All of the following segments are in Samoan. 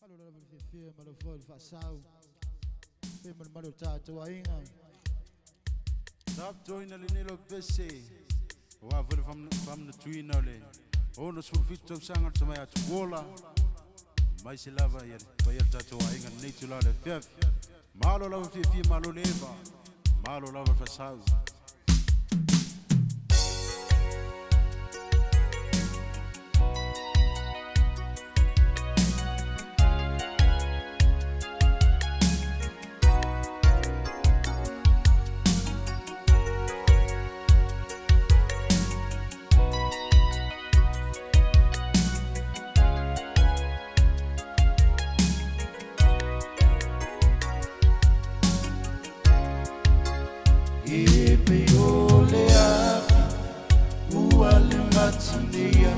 Malo lava le fiafia ma le foi le faasau. Pe ma le malu o tatou aiga. Taptoina lenei lau pese aua foi le faamanatuina o le 67 tausaga o le tamaia Tupuola mai se lava ia le paia o le tatou aiga lenei itula o le afiafi. Malo lava fiafia, malo le eva, malo lava le faasau. E pe o le afi ua le matineia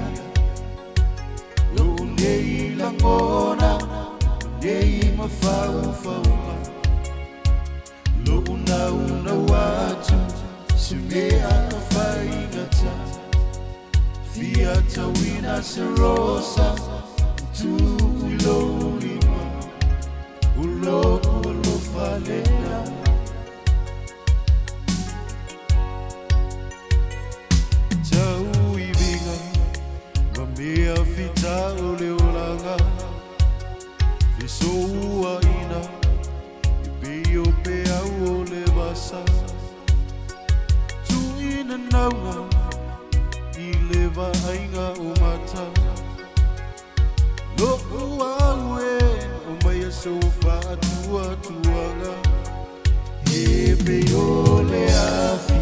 Lou nei lagona nei mafaufauga Lou naunau atu se mea faigata Fia tauina se rosa tuu i lou lima O lou alofa lena Tau i viga ma mea fita o le olaga Fesouaina i pei o peau o le vasa Tuuina nauga i le vaaiga o mata Lo'u au e o mai aso faatuatuaga E pei o le afi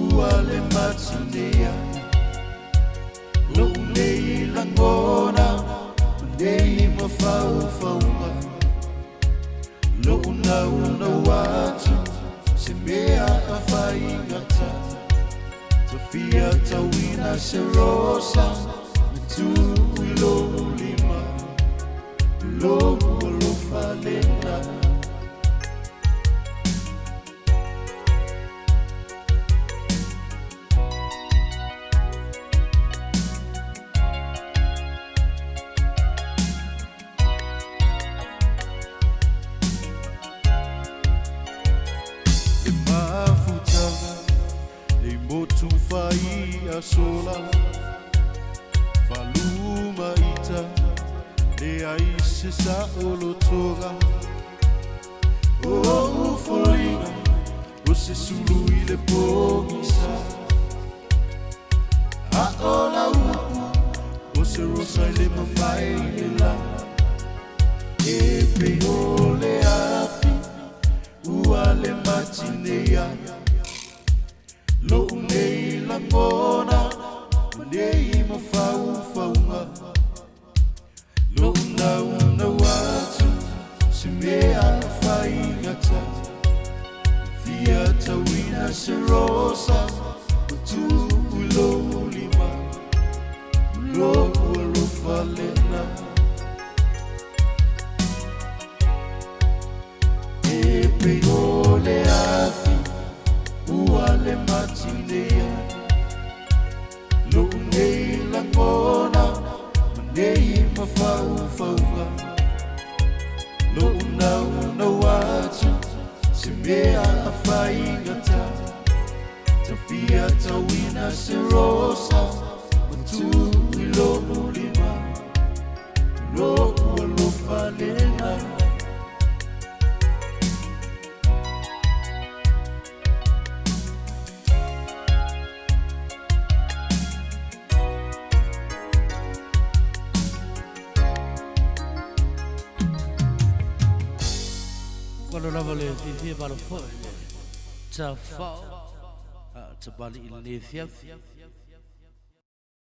ua le matineia Lou nei lagona nei mafaufauga Lou naunau atu se mea faigata Tafia tauina se rosa na tuu i lou lima Lou alofa lena Le mafutaga le motu fai asola Faluma ita le ai se sa o lotoga O ufoliga o se sulu i le pogisa A o la upu o se rosa i le mamae i le la E pei o le afi ua le matineia Lou nei lagona ma nei mafaufauga Lou naunau atu se mea faigata Fia tauina se rosa ma tuu i lou lima Lou alofa lena E pei o le afi ua le matineia Lou nei lagona ma nei mafaufauga Lou naunau atu se mea faigata Tafia tauina se rosa ma tuu i lou lima Lou alofa lena Malo lava le fiafia malo foi le tafao a tabali i lenei afiafi.